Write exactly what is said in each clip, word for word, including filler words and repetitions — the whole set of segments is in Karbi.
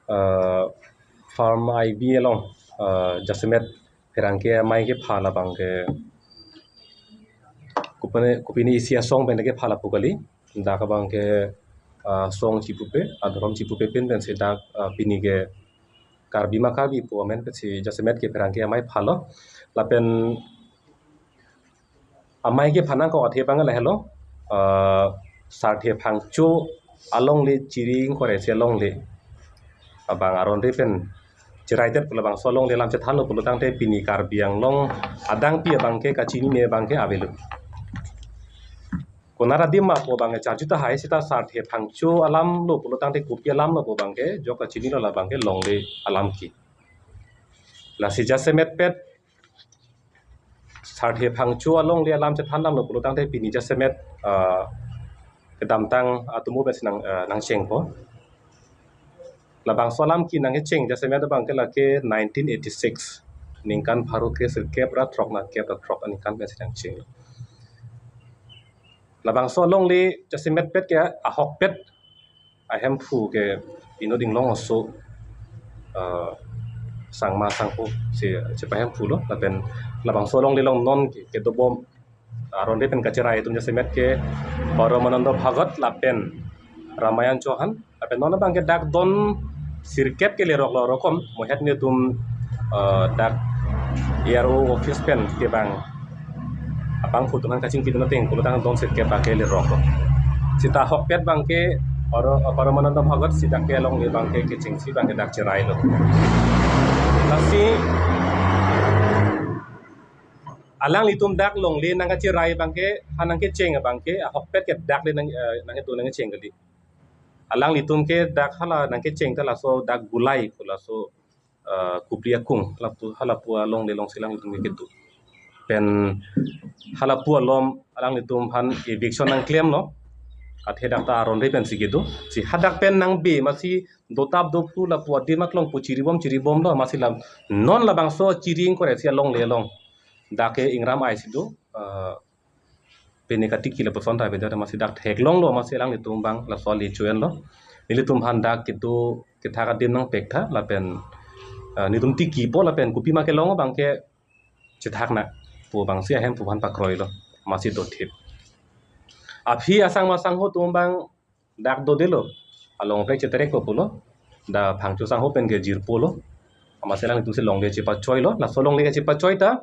uh, farm I B along, uh, jasemet pherangke amei kepha labang ke kopine, kopine isi asong pen kepha lapu kali. Dak abang ke, uh, song chipupe, adhorom chipupe pen pensi dak, uh, pini ke Karbi ma Karbi pu amen pensi jasemet ke pherangke amei phalo. Lapen amei kepha nangkok athe abang lahelo, uh, Sarthe Phangcho alongle, Chiri ingkoi ra isi alongle abang aron re pen chiraidet pu labangso alongle alam chethanlo pulo tangte pini Karbi Anglong adangpi abang ke kachinine abang ke avelo. Konat adim ma pu abang ke charju tahai, seta Sarthe Phangcho alam lo pulo tangte kopi alam lo pu abang ke jok kachinilo, labang ke longle alam ke. Lasi jasemet pet Sarthe Phangcho alongle alam chethan damlo pulo tangte pini jasemet, ah, kedamtang atomo pensi nang, ah, nangchengpo. Labangso alam ke nangkecheng jasemet abang ke lake nineteen eighty-six, ningkan pharo kre sirkep ra throk, na kep ra throk aningkan pensi nangcheng. Labangso alongle jasemet pet ke ahokpet ahemphu ke inut inglong aso, eh, sangma sangpo si chepahemphulo, lapen labangso alongle along non ke, kedobom aron re pen kacherai atum jasemet ke Paramananda Bhagat lapen Ramayan Chauhan, lapen non abang ke dak don sirkep kelerok lo rokom, mohet netum, eh, dak A R O office pen kevang abangphu atum aphan kachingki dun ateng pulo tang don sirkep abang kelerok lo. Seta ahokpet abang ke Para-, Paramananda Bhagat, seta ke alongle abang ke kechengsi abang ke dak cherailo. Lasi alanglitum dak longle nangkacherai abang ke, ha nangkecheng abang ke ahokpet ke dak le nang, eh, nangkedo nangkecheng kali. Alanglitum ke dak hala nangkecheng ta laso dak Gulai pu laso, eh, Kupli akung, halapu, halapu alongle alongsi alanglitum kedo. Pen halapu alom alanglitum aphan eviction nangklemlo. Athe dak ta aron re pensi kedo. Si hadak pen nangbe masi dotap dophru lapu adim aklong pu chiribom chiribomlo, masi lam non labangso Chiri ingkoi ra isi alongle along dak ke ingram ai si do, eh, pine katiki lapuson ta beda, masi dak theklonglo, masi alanglitum abang laso ali chuenlo. Nelitum aphan dak kedo kethak adim nangpek tha lapen, eh, netum tikipo lapen kopima kelong abang ke chethak nang pu abangsi ahemphu aphan pakroilo, masi dothip. Aphi asangma sangho atum abang dak dodelo, along plek cheterekpo pulo, dak Phangcho sangho pen ke jirpolo, amatsi alanglitum si longle chepachoilo, laso longle kechepachoi ta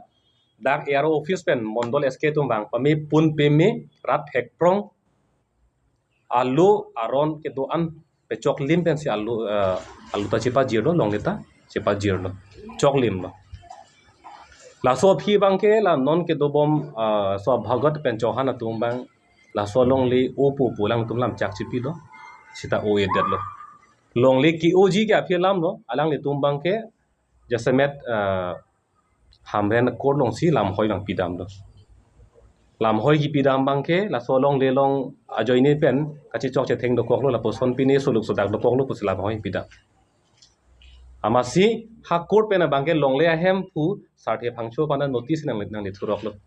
dak A R O office pen Mondol S K atum abang pame pun peme rat hekprong, alu aron kedo-an pechoklim pensi alu, eh, alu ta chepajirlo, longle ta chepajirlo, choklimlo. Laso aphi abang ke la non kedobom, eh, so Bhagat pen Chauhan atum abang laso longle opo pu alangtum lamchak chipilo, seta o-edetlo. Longle ke-oji ke aphi alamlo, alanglitum abang ke jasemet, eh, Hamren a-court alongsi lamhoi abang pidamlo. Lamhoi kipidam abang ke laso longle along ajoine pen kachechok chetheng dokoklo, lapuson pine soluk sodak dokoklo pusi lamhoi pidam. Amatsi ha court pen abang ke longle ahemphu Sarthe Phangcho aphan notice nang, nanglethuroklo.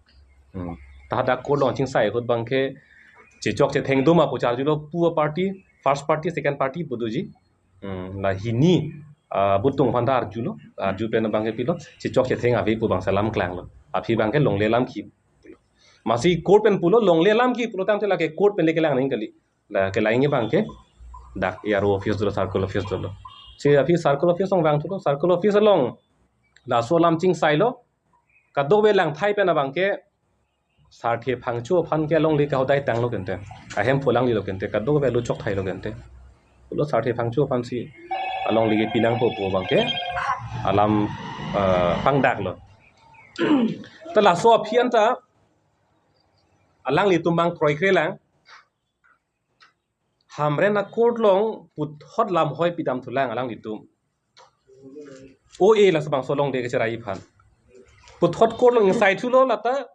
Hmm. Ta hadak court along chingsai ahut abang ke chechok chetheng do ma pu charjulo, pu a-party, first party, second party pu doji. Hmm, la hini, ah, butung aphan ta arjulo, arju pen abang ke pilo, chechok chetheng ave pu abangsi alam klanglo. Aphi abang ke longle alam ke. Amatsi court pen pulo longle alam ke pulo tangte lake court pen le kelang nangji kali. La kelang abang ke dak A R O office dolo, circle office dolo. Si aphi circle office along vangthulo, circle office along laso alam chingsailo, kadokave langthai pen abang ke Sarthe Phangcho aphan ke alongle kahodai tanglo kente, ahemphu alanglelo kente, kadokave alu chokthailo kente. Pulo Sarthe Phangcho aphansi alongle kepinangpo pu abang ke alam, eh, pangdaklo. Ta laso aphi anta alanglitum abang kroikrelang, Hamren a-court along puthot lamhoi pidamthulang alanglitum. O-e laso bangso longle kecherai aphan. Puthot court along ingsaithulo, lata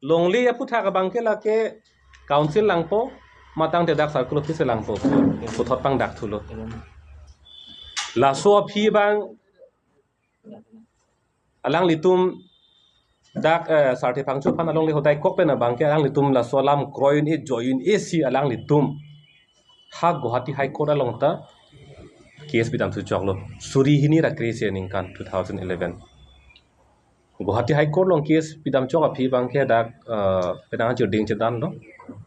longle aphuthak abang ke lake council langpo, matang te dak circle office langpo. Puthot pangdakthulo. Laso aphi abang alanglitum dak, eh, Sarthe Phangcho aphan alongle hodai kok pen abang ke alanglitum laso alam kroi un-e joi un-e si alanglitum ha Guwahati High Court along ta case pidam su choklo. Suri hini ra kre-isi aningkan two thousand eleven. Guwahati High Court along case pidam chok aphi abangke dak, eh, penang chirding chedanlo.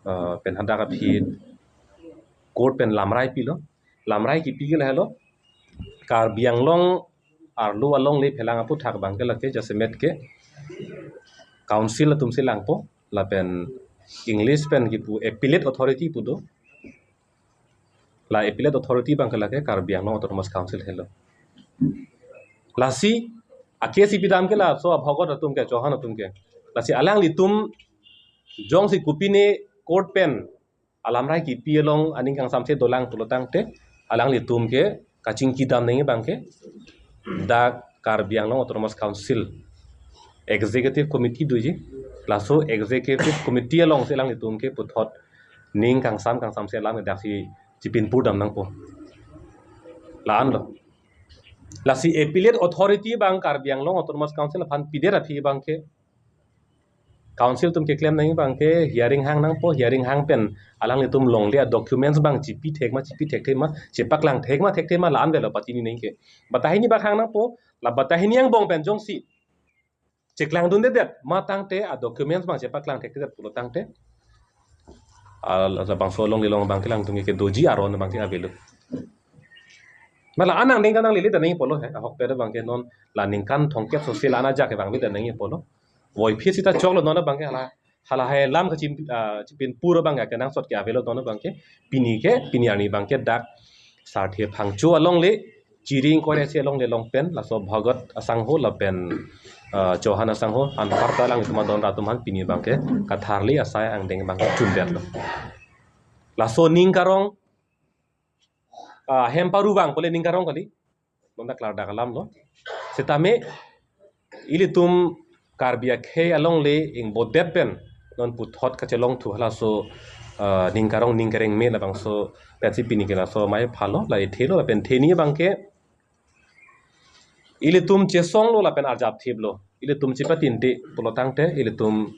Eh, pen hadak aphi court pen lamrai pilo. Lamrai kipi ke lahelo. Karbi Anglong arlo alongle phelang aphuthak abangke lake jasemet ke council atum si langpo, lapen English pen kipu appellate authority pu do. La appellate authority abangke lake Karbi Anglong Autonomous Council helo. Lasi a case pidam ke laso abhogot atum ke, Chauhan atum ke. Lasi alanglitum jongsi kopine court pen alamrai kipi along aning kangsamse dolang pulo tangte, alanglitum ke kachingki dam nangji abangke dak Karbi Anglong Autonomous Council Executive Committee doji. Laso Executive Committee alongsi alanglitum ke puthot ning kangsam kangsamse alam daksi chipinpur dam nangpo. La-anlo. Lasi appellate authority abang Karbi Anglong Autonomous Council aphan pidet aphi abangke council atum keklem nangji abangke hearing hang nangpo, hearing hang pen alanglitum longle a documents abang chipi thek ma, chipi thekthe ma, chepaklang thek ma, thekthe ma, la-an avelo patini nangji ke. Bata hini abang hang nangpo, la bata hini angbong pen jongsi cheklangdundedet ma tangte, a documents abang chepaklang thekthedet pulo tangte, a, labangso alongle along abangke alangtum ke doji aron abangke avelo. Ma la-an angdeng kanang lele dan nangji apotlo he, ahokpet abangke non la ningkan thomkep so si la-an ajak ke abang bi dan nangji apotlo. Voiphit sita choklo non abangke hala, halahai alam kachim, ah, chipinpur abangke kenangsot ke avelo non abangke pini ke, pini arni abangke dak Sarthe Phangcho alongle, Chiri ingkoi ra isi alongle along pen, laso Bhagat asangho lapen, ah, Chauhan asangho, anparta alanglitum adon rat atum aphan pini abangke katharli asai angdeng abangke chundetlo. Laso ning karong, ah, hem paru abang pule ning karong kali. Non dak klardak alamlo. Sitame ilitum Karbi akhei alongle ingbodet pen non puthot kachelongthu halaso, ah, ning karong ning kereng me labangso pensi pini ke laso amei aphalo, la ethelo, lapen theni abangke ilitum chesonglo lapen arjap thiplo. Ilitum chepatinte pulo tangte ilitum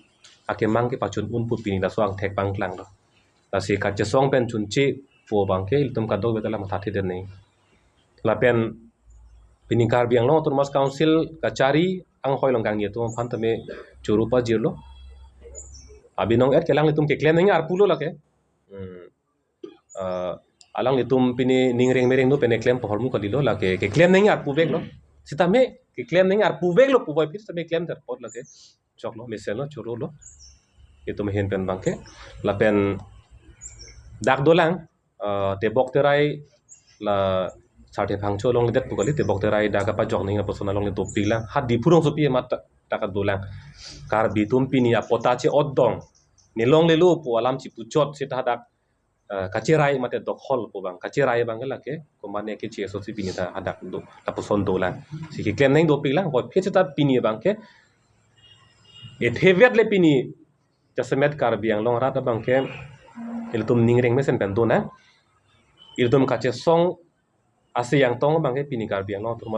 akemang kepachun un pu pini laso angthek pangklanglo. Lasi kachesong pen chunche pu abangke ilitum kadokave ta la mathathedet nangji. Lapen pini Karbi Anglong Autonomous Council kachari anghoi along kangni atum aphan tame choro pajirlo. Abinong et ke alanglitum keklem nangji arpulo lake. Hmm. Ah, alanglitum pini ning reng mereng do pen keklem pohormu kalilo, lake keklem nangji arpuveklo. Sitame keklem nangji arpuveklo pu voiphit sitame klemdet apot lake choklo, mesenlo, chorolo. Itum ahin pen abangke. Lapen dak dolang, ah, Tebok Terai la Sarthe Phangcho alongledet pu kali, Tebok Terai dak kapajok nangji lapuson alongle dopiklang. Ha Diphu rongsopi amat ta, dak dolang. Karbi atum pini apatta che-otdong, nelonglelo pu alam chipuchot seta dak, eh, kacherai mate dokhol pu abang, kacherai abangke lake komatne ke che-eso si pini ta hadak do, lapuson dolang. Si keklem nangji dopiklang, voiphit seta pini abangke ethevet le pini jasemet Karbi Anglong arat abangke ilitum ning reng mesen pen donang. Ilitum kachesong ase yangtong abangke pini Karbi Anglong atum